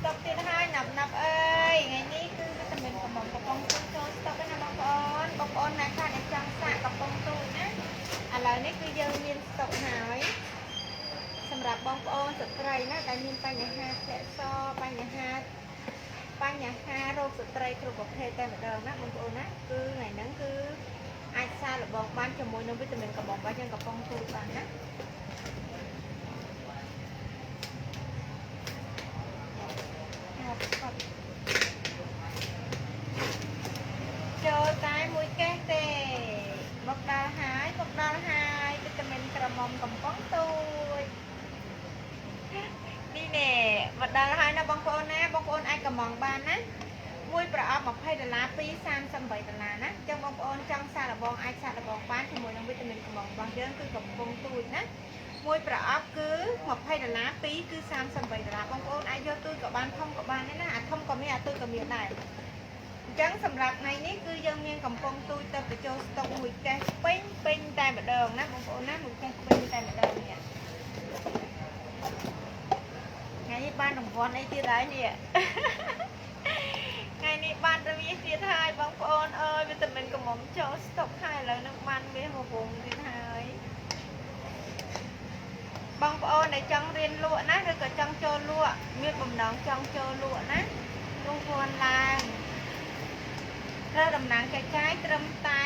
ស្តុកទៀតហើយណាប់ណាប់អើយថ្ងៃនេះគឺវីតាមីនកំមុំកំប៉ុងទូចចូលស្តុកណាបងប្អូនបងប្អូនណាខ្លះដែលចង់សាកកំប៉ុងទូចណាឥឡូវនេះគឺយើងមានស្តុកហើយសម្រាប់បងប្អូនស្ត្រីណាដែលមានបញ្ហាធ្លាក់សបញ្ហារោគស្ត្រីគ្រប់ប្រភេទតែម្ដងណាបងប្អូនណាគឺថ្ងៃហ្នឹងគឺអាចសាកល្បងបានជាមួយនឹងវីតាមីនកំប៉ុងរបស់យើងកំប៉ុងទូចបានណា អត់ចូលតែមួយកេះទេមកដល់ហើយមកដល់ហើយវីតាមីនក្រមុំកំប៉ុងទូចនេះណែមកដល់ហើយណាបងប្អូនណាបងប្អូនអាចកំងបានណាមួយប្រអប់20ដុល្លារ2 38ដុល្លារណាអញ្ចឹងបងប្អូនចង់សាកល្បងអាចសាកល្បងបានជាមួយនឹងវីតាមីនកំងរបស់យើងគឺកំប៉ុងទូចណាមួយប្រអប់គឺ20ដុល្លារ2គឺ38ដុល្លារបងប្អូនអាចយកទូចក៏បានធំក៏បានដែរណាអាធំក៏មានអាទូចក៏មានដែរអញ្ចឹងសម្រាប់ថ្ងៃនេះគឺយើងមានកំប៉ុងទូចទៅបញ្ចូលស្តុកមួយកេសពេញពេញតែម្ដងណាបងប្អូនណាមួយកេសពេញតែម្ដងនេះថ្ងៃនេះបានរង្វាន់អីទៀតហើយនេះ ថ្ងៃនេះបានរមាសទៀតហើយបងប្អូនអើយវីតាមីនកំមុំចូលស្តុកហើយឥឡូវនឹងបានមាសមួយវងទៀតហើយបងប្អូនដែលចង់រៀនលក់ណាឬក៏ចង់ចូលលក់មានបំណងចង់ចូលលក់ណារង្វាន់ឡើងត្រូវតំណាងចែកចាយត្រឹមតែ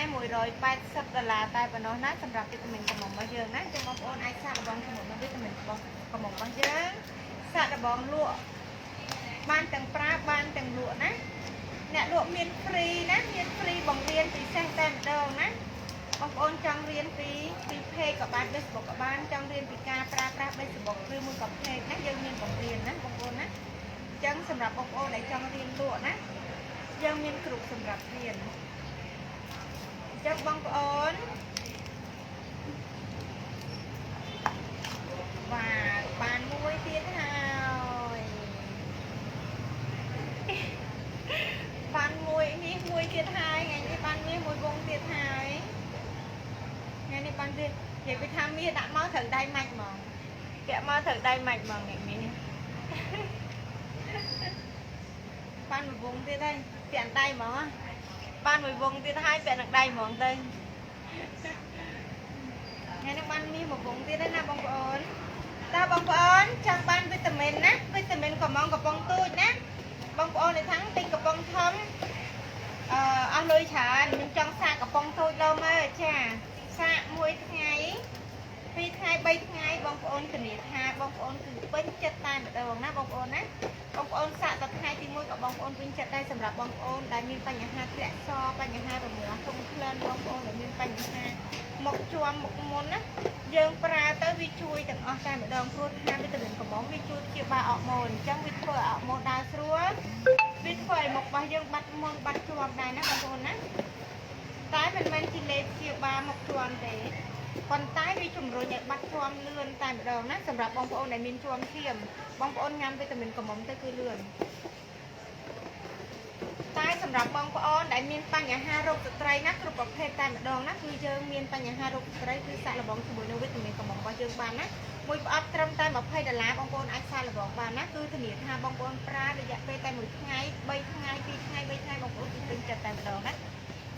180ដុល្លារតែប៉ុណ្ណោះណាសម្រាប់វីតាមីនកំមុំរបស់យើងណាចឹងបងប្អូនអាចសាកល្បងជាមួយនឹងវីតាមីនរបស់កំមុំរបស់យើងសាកល្បងលក់បានទាំងប្រើបានទាំងលក់ណាអ្នកលក់មាន free ណាមាន free បង្រៀនពិសេសតែម្ដងណាបងប្អូនចង់រៀនពី page ក៏បាន Facebook ក៏បានចង់រៀនពីការប្រើប្រាស់ Facebook ឬមួយក៏ page ណាយើងមានបង្រៀនណាបងប្អូនណាអញ្ចឹងសម្រាប់បងប្អូនដែលចង់រៀនលក់ណាយើងមានគ្រូសម្រាប់រៀនអញ្ចឹងបងប្អូនវ៉ាវបានមួយទៀតហើយបានមួយនេះមួយទៀតហើយថ្ងៃនេះបានមាសមួយវងទៀតហើយថ្ងៃនេះបានទៀតនិយាយពីថាមាសដាក់មកត្រូវដៃម៉ាច់ហ្មងពាក់មកត្រូវដៃម៉ាច់ហ្មងនេះមាសបានមួយវងទៀតហើយពាក់ដៃហ្មងបានមួយវងទៀតហើយពាក់នឹងដៃហ្មងទៅថ្ងៃនេះបានមាសមួយវងទៀតហើយណាបងប្អូនតើបងប្អូនចង់បានវីតាមីនណាវីតាមីនកំងកំប៉ុងទូចណាបងប្អូននៅខាងទិញកំប៉ុងធំអឺអស់លុយច្រើនខ្ញុំចង់សាកកំប៉ុងតូចលោមើលចាសាកមួយថ្ងៃពីរថ្ងៃ3ថ្ងៃបងប្អូនធានាថាបងប្អូនគឺពេញចិត្តតែម្ដងណាបងប្អូនណាបងប្អូនសាកតែថ្ងៃទី1ក៏បងប្អូនពេញចិត្តដែរសម្រាប់បងប្អូនដែលមានបញ្ហាធ្លាក់សបញ្ហារមាស់ធំក្លិនបងប្អូនដែលមានបញ្ហាមុខជាំមុខមុនណាយើងប្រើទៅវាជួយទាំងអស់តែម្ដងព្រោះថាវីតាមីនកំមុំវាជួយព្យាបាលអរម៉ូនអញ្ចឹងវាធ្វើឲ្យអរម៉ូនដើរស្រួលវាធ្វើឲ្យមុខរបស់យើងបាត់មុនបាត់ជាំដែរណាបងប្អូនណាតែមិនមែនជាលេបព្យាបាលមុខជាំទេប៉ុន្តែវាជំរុញឲ្យបាត់ជាំលឿនតែម្ដងណាសម្រាប់បងប្អូនដែលមានជាំឈាមបងប្អូនញ៉ាំវីតាមីនកំមុំទៅគឺលឿនតែសម្រាប់បងប្អូនដែលមានបញ្ហារោគស្ត្រីណាគ្រប់ប្រភេទតែម្ដងណាគឺយើងមានបញ្ហារោគស្ត្រីគឺសាកល្បងជាមួយនឹងវីតាមីនកំមុំរបស់យើងបានណាមួយប្រអប់ត្រឹមតែ20ដុល្លារបងប្អូនអាចសាកល្បងបានណាគឺធានាថាបងប្អូនប្រើរយៈពេលតែ1ថ្ងៃ3ថ្ងៃ2ថ្ងៃ3ថ្ងៃបងប្អូនគឺពេញចិត្តតែម្ដងណា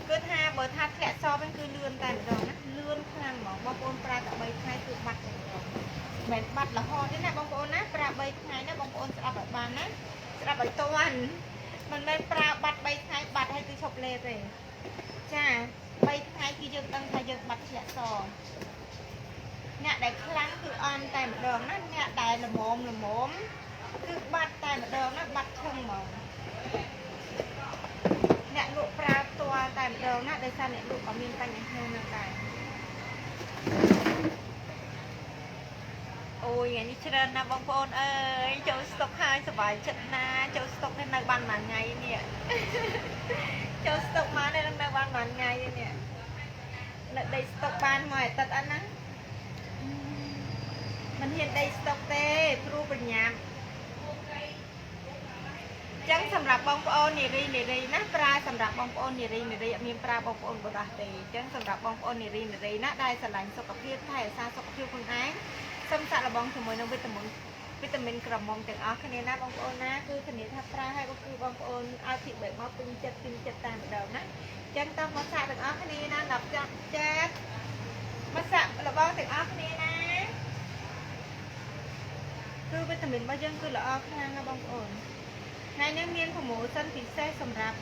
គឺថាបើថាធ្លាក់សវិញគឺលឿនតែម្ដងណាលឿនខ្លាំងហ្មងបងប្អូនប្រើតែ3ថ្ងៃគឺបាត់តែម្ដងមិនបាត់រហូតទេណាបងប្អូនណាប្រើ3ថ្ងៃណាបងប្អូនស្ដាប់ឲ្យបានណាស្ដាប់ឲ្យទាន់មិនមែនប្រើបាត់3ថ្ងៃបាត់ហើយគឺឈប់លេបទេចា3ថ្ងៃគឺយើងដឹងថាយើងបាត់ធ្លាក់សអ្នកដែលខ្លាំងគឺអន់តែម្ដងណាអ្នកដែលល្មមល្មមគឺបាត់តែម្ដងណាបាត់ឈឹងហ្មងអ្នកលក់ប្រើផ្ទាល់តែម្ដងណាដោយសារអ្នកលក់ក៏មានបញ្ហានឹងដែរអូយថ្ងៃនេះច្រើនណាស់បងប្អូនអើយចូលស្តុកហើយសប្បាយចិត្តណាស់ចូលស្តុកនេះនៅបានមួយថ្ងៃនេះចូលស្តុកមកនេះនៅបានមួយថ្ងៃនេះនៅដីស្តុកបានមួយអាទិត្យអត់ណាមិនហ៊ានដីស្តុកទេព្រោះប្រញាប់ចឹងសម្រាប់បងប្អូននារីនារីណាប្រើសម្រាប់បងប្អូននារីនារីអត់មានប្រើបងប្អូនបុរសទេអញ្ចឹងសម្រាប់បងប្អូននារីនារីណាដែលស្រឡាញ់សុខភាពថែរក្សាសុខភាពខ្លួនឯងសូមសាកល្បងជាមួយនឹងវីតាមីន វីតាមីនក្រមុំទាំងអស់គ្នាណាបងប្អូនណាគឺធានាថាប្រើហើយក៏គឺបងប្អូនឲ្យ feedback មកពេញចិត្តពេញចិត្តតែម្ដងណាចឹងតោះមកសាកទាំងអស់គ្នាណា10ចាប់ចិត្តមកសាកលបងទាំងអស់គ្នាណាគឺវីតាមីនរបស់យើងគឺល្អខ្លាំងណាស់បងប្អូនថ្ងៃនេះមាន promotion ពិសេសសម្រាប់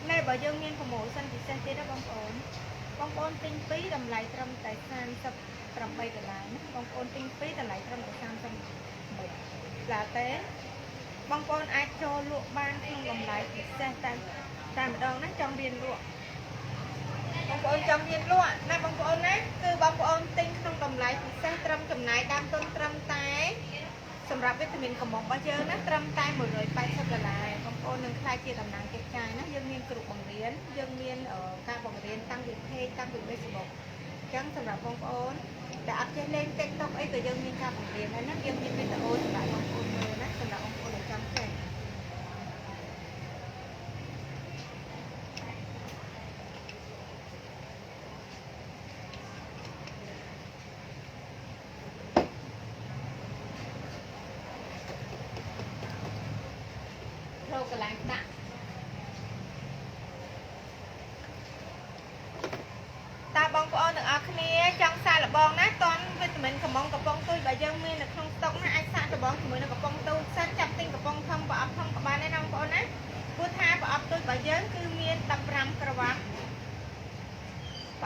លេបើយើងមាន promotion ពិសេសទៀតណាបងប្អូនបងប្អូនទិញ2តម្លៃត្រឹមតែ38ដុល្លារណាបងប្អូនទិញ2តម្លៃត្រឹមតែ38ដុល្លារទេបងប្អូនអាចចូលលក់បានក្នុងតម្លៃពិសេសតាមតែម្ដងណាចង់រៀនលក់បងប្អូនចង់រៀនលក់ណាបងប្អូនណាគឺបងប្អូនទិញក្នុងតម្លៃពិសេសត្រឹមចំណាយដើមទុនត្រឹមតែសម្រាប់វីតាមីនកំមុំរបស់យើងណាត្រឹមតែ180ដុល្លារបងប្អូននឹងខ្លាយជាតំណាងកិច្ចចាយណាយើងមានគ្រូបង្រៀនយើងមានការបង្រៀនតាំងពី page តាំងពី Facebook អញ្ចឹងសម្រាប់បងប្អូនដែលអត់ចេះលេង TikTok អីក៏យើងមានការបង្រៀនដែរណាយើងមានវីដេអូសម្រាប់បងប្អូនមើលណាសម្រាប់បងប្អូនដែលចង់ចេះរកកន្លែងដាក់តើបងប្អូនទាំងអស់គ្នាចង់សាកល្បងណាតន់វីតាមីនកំងកំប៉ុងទូចបើយើងមាននៅក្នុងស្តុកណាអាចសាកល្បងជាមួយនឹងកំប៉ុងទូចសិនចាប់ទិញកំប៉ុងធំប្រអប់ធំក៏បានដែរណាបងប្អូនណាព្រោះថាប្រអប់ទូចរបស់យើងគឺមាន15គ្រាប់ប្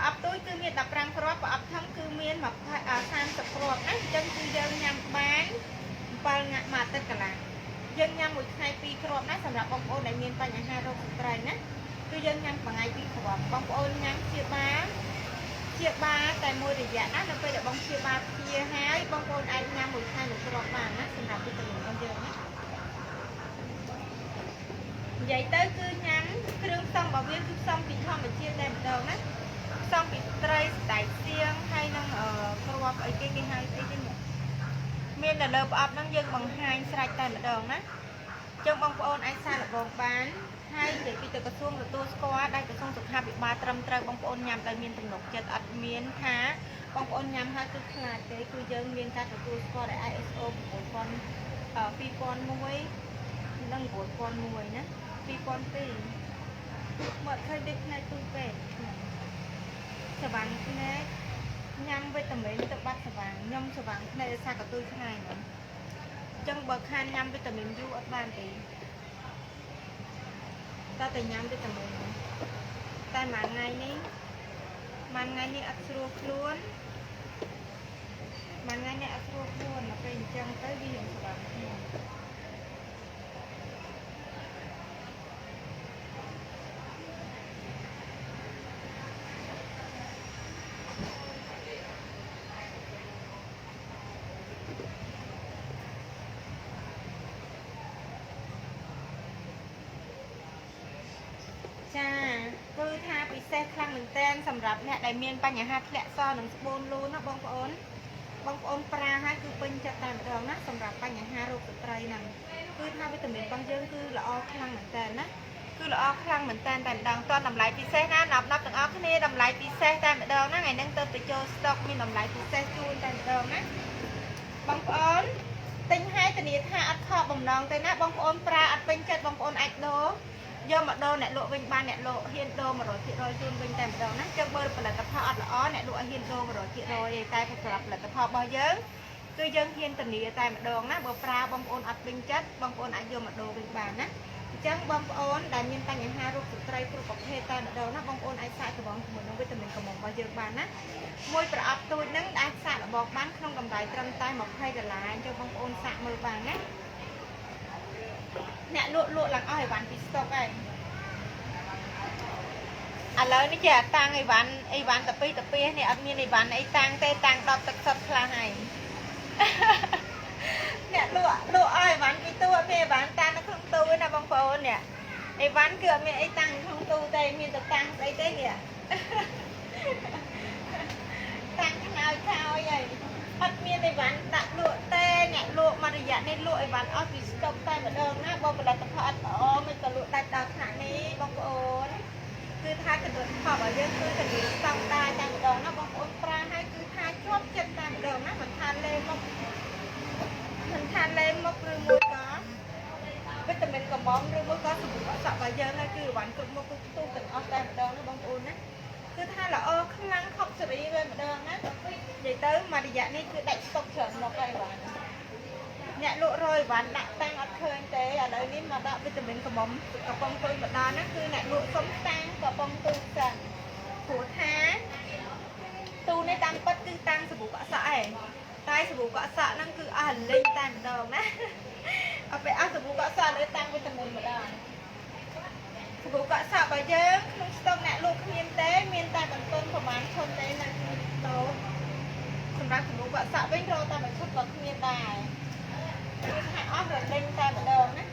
រអប់ទូចគឺមាន15គ្រាប់ប្រអប់ធំគឺមាន30គ្រាប់ណាអញ្ចឹងគឺយើងញ៉ាំបាន7ថ្ងៃមួយអាទិត្យកន្លះយើងញ៉ាំមួយថ្ងៃ2គ្រាប់ណាសម្រាប់បងប្អូនដែលមានបញ្ហារោគស្ត្រីណាគឺយើងញ៉ាំមួយថ្ងៃ2គ្រាប់បងប្អូនញ៉ាំជាបាលតែមួយរយៈណានៅពេលដែលបងជាបាលព្យាហើយបងប្អូនអាចញ៉ាំមួយថ្ងៃមួយគ្រាប់បានណាសម្រាប់វីតាមីនរបស់យើងណានិយាយទៅគឺញ៉ាំគ្រឿងផ្សំរបស់វាគឺផ្សំពីធម្មជាតិតែម្ដងណាផ្សំពីត្រីសណ្តែកសៀងហើយនឹងគ្រាប់អីគេគេហៅស្អីគេនេះមាននៅលើប្រអប់ហ្នឹងយើងបង្ហាញស្រេចតែម្ដងណាចឹងបងប្អូនអាចសាកល្បងបានហើយនិយាយពីទៅក្រសួងទទួលស្គាល់ដោយក្រសួងសុខាភិបាលត្រឹមត្រូវបងប្អូនញ៉ាំដោយមានទំនុកចិត្តអត់មានថាបងប្អូនញ៉ាំហើយគឺខ្លាចទេគឺយើងមានការទទួលស្គាល់ដោយ ISO 9000 2001និង9001ណា2002មកឃើញដូចផ្នែកទូពេកសវណ្ណភ្នែកញ៉ាំវីតាមីនទៅបាត់សវណ្ណខ្ញុំសវណ្ណភ្នែកដោយសារកន្ទុយឆ្ងាយហ្នឹងអញ្ចឹងបើខានញ៉ាំវីតាមីនយូរអត់បានទេតើតែញ៉ាំវីតាមីនតែមួយថ្ងៃនេះអត់ស្រួលខ្លួនមួយថ្ងៃនេះអត់ស្រួលខ្លួនដល់ពេលអញ្ចឹងទៅវារៀងស្វាខ្លួនចាគឺថាពិសេសខ្លាំងមែនទែនសម្រាប់អ្នកដែលមានបញ្ហាធ្លាក់សនិងស្បូនលូនណាបងប្អូនបងប្អូនប្រើហើយគឺពេញចិត្តតែម្ដងណាសម្រាប់បញ្ហារោគស្ត្រីហ្នឹងគឺថាវីតាមីនរបស់យើងគឺល្អខ្លាំងមែនទែនណាគឺល្អខ្លាំងមែនទែនតែម្ដងតតម្លៃពិសេសណាណប់ណប់ទាំងអស់គ្នាតម្លៃពិសេសតែម្ដងណាថ្ងៃហ្នឹងទៅទៅចូលស្តុកមានតម្លៃពិសេសជូនតែម្ដងណាបងប្អូនទិញហើយធានាថាអត់ខកបំណងទេណាបងប្អូនប្រើអត់ពេញចិត្តបងប្អូនអាចដូរយកមកដូរអ្នកលក់វិញបានអ្នកលក់ហ៊ានដូរ100%ជូនវិញតែម្ដងណាចឹងបើផលិតផលអត់ល្អអ្នកលក់ហ៊ានដូរ100%ទេតែសម្រាប់ផលិតផលរបស់យើងគឺយើងហ៊ានធានាតែម្ដងណាបើប្រើបងប្អូនអត់ពេញចិត្តបងប្អូនអាចយកមកដូរវិញបានណាអញ្ចឹងបងប្អូនដែលមានបញ្ហារោគស្ត្រីគ្រប់ប្រភេទតែម្ដងណាបងប្អូនអាចសាកល្បងជាមួយនឹងវីតាមីនកំមុំរបស់យើងបានណាមួយប្រអប់ទូចហ្នឹងអាចសាកល្បងបានក្នុងតម្លៃត្រឹមតែ20ដុល្លារអញ្ចឹងបងប្អូនសាកមើលបានណាអ្នកលក់លក់ឡើងអស់អីវ៉ាន់ពីស្តុកហើយឥឡូវនេះចេះតាំងអីវ៉ាន់តាពីតាពីនេះអត់មានអីវ៉ាន់អីតាំងទេតាំង10ទឹកសុទ្ធខ្លះហើយអ្នកលក់លក់អស់អីវ៉ាន់ពីទូអត់មានអីវ៉ាន់តាំងនៅក្នុងទូណាបងប្អូននេះអីវ៉ាន់គឺអត់មានអីតាំងក្នុងទូទេមានតែតាំងស្អីទេនេះតាំងខ្នើយខោយហើយអត់មានអីវ៉ាន់ដាក់លក់ទេអ្នកលក់មករយៈនេះលក់អីវ៉ាន់អស់ពីស្តុកតែម្ដងណាបើផលិតផលអត់ល្អមិនក៏លក់ដាច់ដល់ថ្នាក់នេះបងប្អូនគឺថាកន្ទុយផលរបស់យើងគឺធានាស្តង់ដារតែម្ដងណាបងប្អូនប្រើ របស់យើងហើយគឺអីវ៉ាន់គ្រប់មុខគឺផ្ទុះទាំងអស់តែម្ដងណាបងប្អូនណាគឺថាល្អខ្លាំងខប់សេរីវិញម្ដងណានិយាយទៅមួយរយៈនេះគឺដាច់ស្តុកច្រើនមកហើយបាទអ្នកលក់រយអីវ៉ាន់ដាក់តាំងអត់ឃើញទេឥឡូវនេះមកដាក់វីតាមីនកំមុំកំប៉ុងទូចម្ដងណាគឺអ្នកលក់សុំតាំងកំប៉ុងទូសិនព្រោះថាទូនេះតាមពិតគឺតាំងសាប៊ូកក់សក់ឯងតែសាប៊ូកក់សក់ហ្នឹងគឺអស់លីងតែម្ដងណាអត់ពេលអស់សាប៊ូកក់សក់លើតាំងវីតាមីនម្ដងសាប៊ូកក់សក់របស់យើងក្នុងស្តុកអ្នកលក់គ្មានទេមានតែបន្ទន់ប្រហែលឈុតទេនៅក្នុងតូចសម្រាប់សាប៊ូកក់សក់វិញរកតែមួយឈុតក៏គ្មានដែរគឺថាអស់រលីងតែម្ដងណា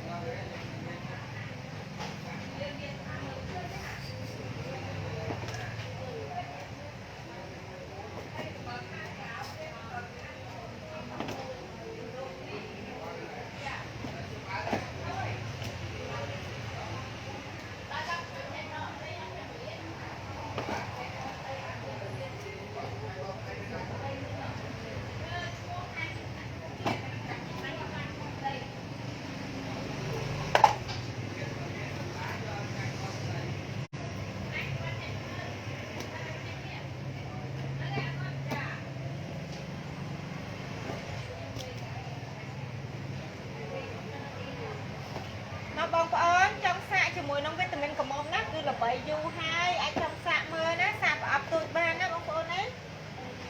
បងប្អូនចង់សាកជាមួយនឹងវីតាមីនកំមុំណាគឺល្បីយូរហើយអាចចង់សាកមើលណាសាកប្រអប់ទូចបានណាបងប្អូនណា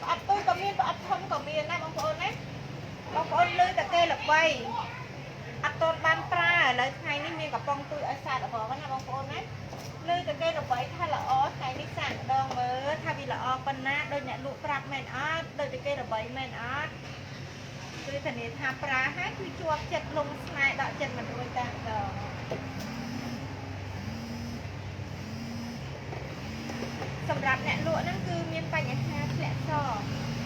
ប្រអប់ទូចក៏មានប្រអប់ធំក៏មានណាបងប្អូនណាបងប្អូនលឺតែគេល្បីអត់ទាន់បានប្រើឥឡូវថ្ងៃនេះមានកំប៉ុងទូចឲ្យសាកល្បងណាបងប្អូនណាលឺតែគេល្បីថាល្អថ្ងៃនេះសាកម្ដងមើលថាវាល្អប៉ុណ្ណាដូចអ្នកលក់ប្រាប់មែនអត់ដូចតែគេល្បីមែនអត់គឺធានាថាប្រើហើយគឺជាប់ចិត្តលងស្នេហ៍ដកចិត្តមិនរួចតែម្ដងសម្រាប់អ្នកលក់ហ្នឹងគឺមានបញ្ហាធ្លាក់ស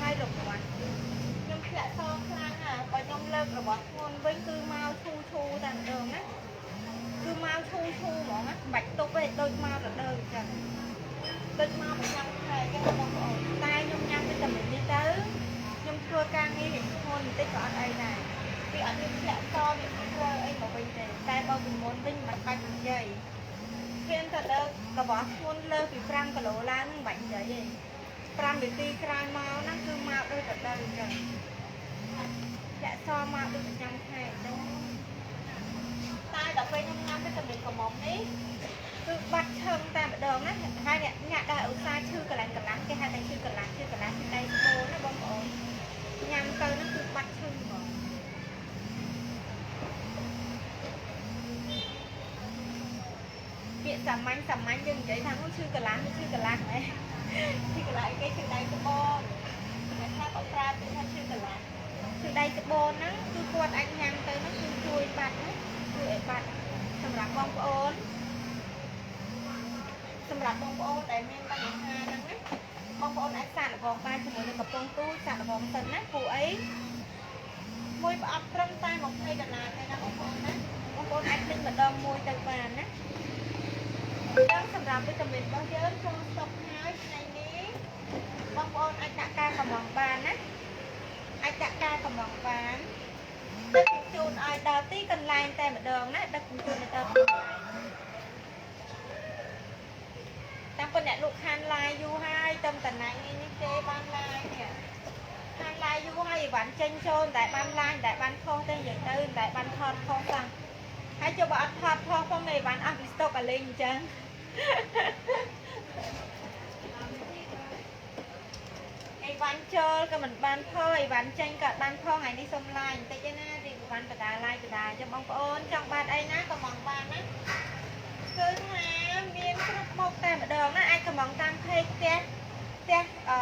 ហើយរង្វាន់ខ្ញុំធ្លាក់សខ្លាំងណាស់បើខ្ញុំលើករបស់ធ្ងន់វិញគឺមកឈូឈូតែម្ដងណាគឺមកឈូឈូហ្មងណាមិនបាច់ទុកទេដូចមករដូវអញ្ចឹងដូចមកប្រចាំខែអញ្ចឹងបងប្អូនតែខ្ញុំញ៉ាំវីតាមីននេះទៅខ្ញុំធ្វើការងាររៀងធ្ងន់បន្តិចក៏អត់អីដែរវាអត់មានធ្លាក់សវាមិនរើអីមកវិញទេតែបើពីមុនវិញមិនបាច់និយាយហ៊ានតែលើករបស់ធ្ងន់លើសពី5គីឡូឡើងមិនបាច់និយាយទេ5នាទីក្រោយមកហ្នឹងគឺមកដូចរដូវអញ្ចឹងធ្លាក់សមកដូចប្រចាំខែអញ្ចឹងតែដល់ពេលខ្ញុំញ៉ាំវីតាមីនកំមុំនេះគឺបាត់ឈឹងតែម្ដងណាហើយអ្នកញាក់ដល់ឧស្សាហ៍ឈឺកន្លែងកន្លះគេហៅថាឈឺកន្លះឈឺកន្លះគឺដៃស្បូនណាបងប្អូនញ៉ាំទៅហ្នឹងគឺបាត់ឈឺហ្មងពាក្យសាមញ្ញសាមញ្ញយើងនិយាយថាឈឺកន្លះឈឺកន្លះហ៎ឈឺកន្លះគេឈឺដៃស្បូនអ្នកខ្លះក៏ប្រើពាក្យថាឈឺកន្លះឈឺដៃស្បូនហ្នឹងគឺគាត់អាចញ៉ាំទៅហ្នឹងគឺជួយបាត់ណាជួយឲ្យបាត់សម្រាប់បងប្អូនសម្រាប់បងប្អូនដែលមានបញ្ហាហ្នឹងណាបងប្អូនអាចសាកល្បងបានជាមួយនឹងកំប៉ុងទូចសាកល្បងសិនណាព្រោះអីមួយប្រអប់ត្រឹមតែ20ដុល្លារទេណាបងប្អូនណាបងប្អូនអាចទិញម្ដងមួយទៅបានណាអញ្ចឹងសម្រាប់វីតាមីនរបស់យើងចូលស្តុកហើយថ្ងៃនេះបងប្អូនអាចដាក់ការកំងបានណាអាចដាក់ការកំងបានដឹកជញ្ជូនឲ្យដល់ទីកន្លែងតែម្ដងណាដឹកជញ្ជូនឲ្យដល់ទីកន្លែងតាមពិតអ្នកលក់ខានឡាយយូរហើយតំតំណែងនេះទេបានឡាយនេះខានឡាយយូរហើយអីវ៉ាន់ចេញចូលតែបានឡាយតែបានខុសទេនិយាយទៅតែបានថតខុសផងហើយចុះបើអត់ថតខុសផងអីវ៉ាន់អស់ពីស្តុកអាលេងអញ្ចឹងអីវ៉ាន់ចូលក៏មិនបានផងអីវ៉ាន់ចេញក៏បានផងថ្ងៃនេះសុំឡាយបន្តិចឯណារៀបអីវ៉ាន់បដាឡាយបដាអញ្ចឹងបងប្អូនចង់បានអីណាក៏មកបានណាគឺថាមានគ្រប់មុខតែម្ដងណាអាចកំងតាមเพจផ្ទះផ្ទះអឺ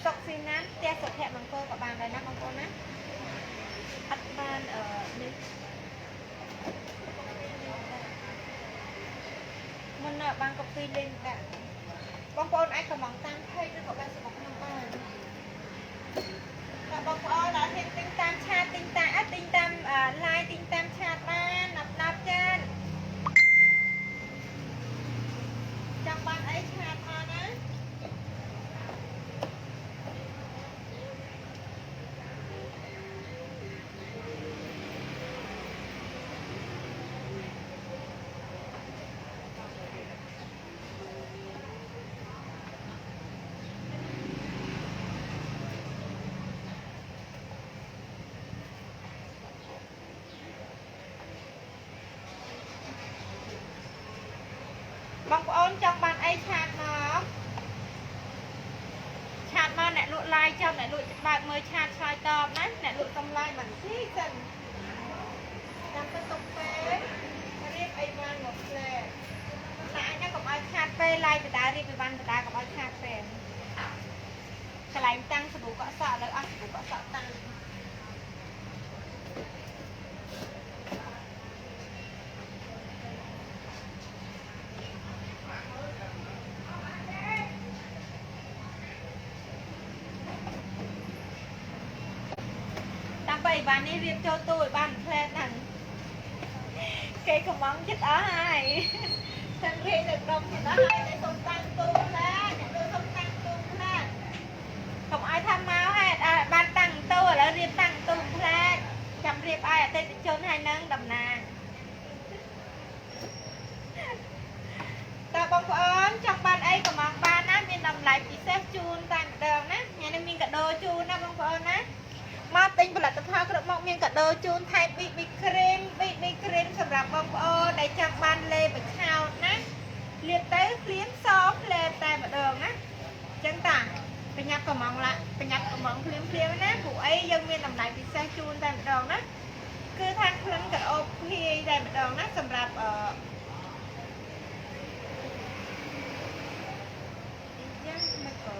សុកស៊ីណានផ្ទះសុភមង្គលក៏បានដែរណាបងប្អូនណាអត់បានអឺនេះមិនបានកូពីលេងដាក់បងប្អូនអាចកំងតាមเพจឬក៏បានសម្រាប់ខ្ញុំបានតែបងប្អូនអត់ហ៊ានទិញតាមឆាតទិញតាមទិញតាម line ទិញតាមឆាតបាន10 10ចានចង់បានអីឆាតមកណា នចង់បានអី chat មក chat មកអ្នកលក់ live ចាំអ្នកលក់បើកមើល chat ឆ្លើយតបណាអ្នកលក់សុំ live មិនស៊ីសិនចាំទៅទុកពេលរៀបអីវ៉ាន់មកផ្លែតែអញណាកុំឲ្យខាតពេល live បដារៀបអីវ៉ាន់បដាកុំឲ្យខាតពេលកន្លែងតាំងសាប៊ូកក់សក់ឥឡូវអស់សាប៊ូកក់សក់តាំងតាមបីអីវ៉ាន់នេះរៀបចូលទូឲ្យបានផ្លែហ្នឹងគេកំងចិត្តអស់ហើយទាំងរៀបនៅក្រុមចិត្តអស់ហើយតែសុំតាំងទូផ្លែអ្នកលក់សុំតាំងទូផ្លែកុំឲ្យថាមកហេតុបានតាំងទូឥឡូវរៀបតាំងទូផ្លែចាំរៀបឲ្យអតិថិជនហើយនឹងតំណាងតើបងប្អូនចង់បានអីក៏មកបានណាមានតម្លៃពិសេសជូនតែម្ដងណាថ្ងៃនេះមានកាដូជូនណាបងប្អូនណាមកទិញផលិតផលគ្រប់មុខមានកាដូជូនថែម BB cream BB cream សម្រាប់បងប្អូនដែលចង់បានលេបឆោតណាលាបទៅភ្លាមសផ្លែតែម្ដងណាអញ្ចឹងតាប្រញាប់កំងឡាប្រញាប់កំងភ្លាមភ្លាមណាព្រោះអីយើងមានតម្លៃពិសេសជូនតែម្ដងណាគឺថាក្លិនក្រអូបភាយតែម្ដងណាសម្រាប់អឺយ៉ាងមិនក៏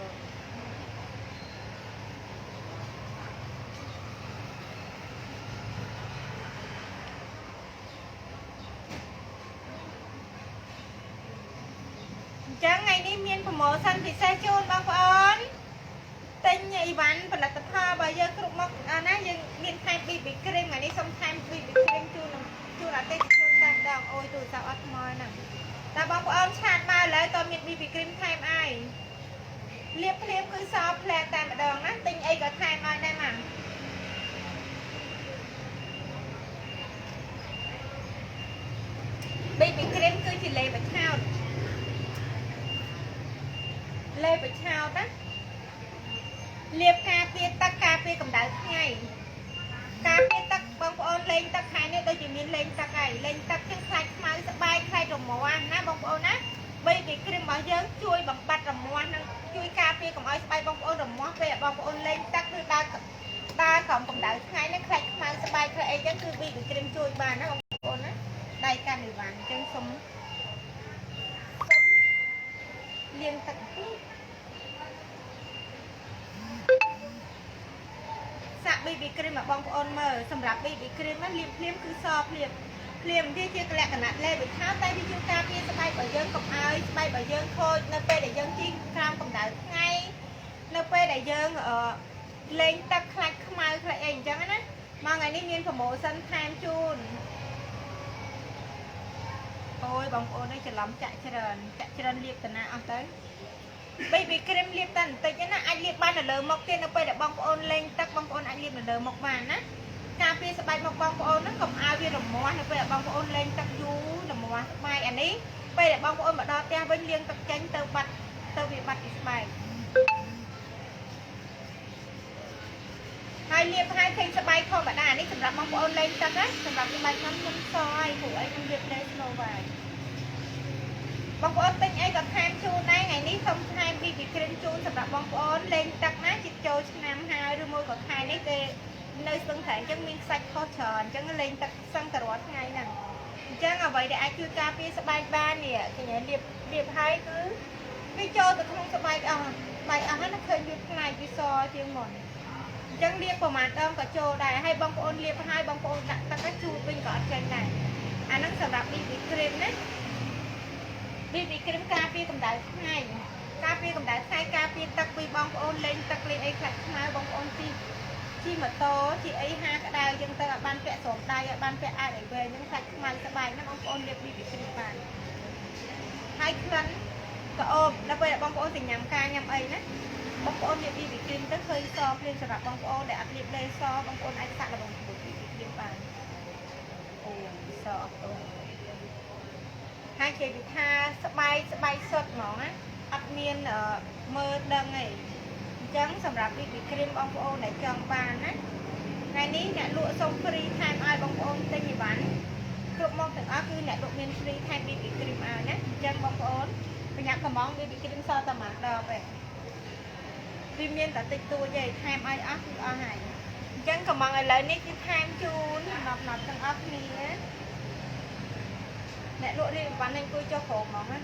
ចឹងថ្ងៃនេះមាន promotion ពិសេសជូនបងប្អូនទិញអីវ៉ាន់ផលិតផលរបស់យើងគ្រប់មុខណាយើងមានថែម BB cream ថ្ងៃនេះសុំថែម BB cream ជូនជូនអតិថិជនតែម្ដងអូយទូរស័ព្ទអត់ថ្មហ្នឹងតែបងប្អូន chat មកឥឡូវតើមាន BB cream ថែមអីលាបភ្លាមគឺសផ្លែតែម្ដងណាទិញអីក៏ថែមឲ្យដែរម៉ា BB cream គឺជាលេបឆោតលេបឆោតណាលាបការពារទឹកការពារកម្ដៅថ្ងៃការពារទឹកបងប្អូនលេងទឹកខែនេះដូចជាមានលេងទឹកហើយលេងទឹកចឹងខ្លាចខ្មៅស្បែកខ្លាចរមាស់ណាបងប្អូនណាBB cream របស់យើងជួយបំបត្តិរមាស់និងជួយការពារកុំឲ្យស្បែកបងប្អូនរមាស់ពេលបងប្អូនលេងទឹកឬដើរដើរក្រោមកម្ដៅថ្ងៃនេះខ្លាចខ្មៅស្បែកខ្លាចអីចឹងគឺ BB cream ជួយបានណាបងប្អូនណាដៃកាន់អីវ៉ាន់ចឹងសុំសុំលាងទឹកតិចសាក់ BB cream មកបងប្អូនមើលសម្រាប់ BB cream ហ្នឹងលាបភ្លាមគឺសភ្លាមភ្លាមវាជាលក្ខណៈលេបឆាតែវាជួយការពារស្បែករបស់យើងកុំឲ្យស្បែករបស់យើងខូចនៅពេលដែលយើងជិះក្រោមកម្ដៅថ្ងៃនៅពេលដែលយើងអឺលេងទឹកខ្លាច់ខ្មៅខ្លាច់អីអញ្ចឹងណាមកថ្ងៃនេះមាន promotion ថែមជូនអូយបងប្អូននេះច្រឡំចាក់ច្រើនចាក់ច្រើនលាបតាណាអស់ទៅ BB cream លាបតែបន្តិចណាអាចលាបបាននៅលើមុខទៀតនៅពេលដែលបងប្អូនលេងទឹកបងប្អូនអាចលាបនៅលើមុខបានណាការពារស្បែកមុខបងប្អូនហ្នឹងកុំឲ្យវារមាស់នៅពេលដែលបងប្អូនលេងទឹកយូររមាស់ស្បែកអានេះពេលដែលបងប្អូនមកដល់ផ្ទះវិញលាងទឹកចេញទៅបាត់ទៅវាបាត់ពីស្បែកហើយលាបហើយឃើញស្បែកធម្មតានេះសម្រាប់បងប្អូនលេងទឹកណាសម្រាប់ស្បែកខ្ញុំខ្ញុំសហើយព្រោះអីខ្ញុំលាបលេ Snow White បងប្អូនទិញអីក៏ថែមជូនដែរថ្ងៃនេះសូមថែម BB cream ជូនសម្រាប់បងប្អូនលេងទឹកណាជិតចូលឆ្នាំហើយឬមួយក៏ខែនេះគេនៅស្ទឹងត្រែងអញ្ចឹងមានខ្សាច់ខុសច្រើនអញ្ចឹងលេងទឹកសឹងតែរាល់ថ្ងៃហ្នឹងអញ្ចឹងអ្វីដែលអាចជួយការពារស្បែកបាននេះកញ្ញាលាបលាបហើយគឺវាចូលទៅក្នុងស្បែកអស់ស្បែកអស់ហ្នឹងឃើញវាប្លែកវាសជាងមុនអញ្ចឹងលាបប្រហែលដងក៏ចូលដែរហើយបងប្អូនលាបហើយបងប្អូនដាក់ទឹកឲ្យជូតវិញក៏អត់ចេញដែរអាហ្នឹងសម្រាប់ BB cream ណា BB cream ការពារកម្ដៅថ្ងៃការពារកម្ដៅថ្ងៃការពារទឹកពីបងប្អូនលេងទឹកលេងអីខ្លាច់ខ្មៅបងប្អូនជិះជិះម៉ូតូជិះអីហាក្ដៅអញ្ចឹងទៅឲ្យបានពាក់ស្រោមដៃឲ្យបានពាក់អាវឲ្យវែងហ្នឹងខ្លាច់ខ្មៅស្បែកហ្នឹងបងប្អូនលាប BB cream បានហើយក្លិនក្រអូបដល់ពេលបងប្អូនទៅញ៉ាំការញ៉ាំអីណាបងប្អូនលាប BB cream ទៅឃើញសភ្លាមសម្រាប់បងប្អូនដែលអត់លាបលេសបងប្អូនអាចសាក់ល្បងជាមួយ BB cream បានអូសអត់អូហើយគេវិថាស្បែកស្បែកសុទ្ធហ្មងណាអត់មានមើលដឹងទេអញ្ចឹងសម្រាប់ BB cream បងប្អូនដែលចង់បានណាថ្ងៃនេះអ្នកលក់សុំ free ថែមឲ្យបងប្អូនទិញអីវ៉ាន់គ្រប់មុខទាំងអស់គឺអ្នកលក់មាន free ថែម BB cream ឲ្យណាអញ្ចឹងបងប្អូន ប្រញាប់កំង BB cream សល់តែមួយដបឯងវាមានតែតិចតួចទេថែមឲ្យអស់គឺអស់ហើយអញ្ចឹងកំងឥឡូវនេះគឺថែមជូនសម្រាប់ណប់ទាំងអស់គ្នាអ្នកលក់រៀបវ៉ាន់នេះអង្គុយចុះក្រោមហ្មងណា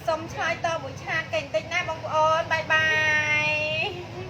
សុំឆ្លើយតបមួយ chat គេបន្តិចណាបងប្អូន bye bye.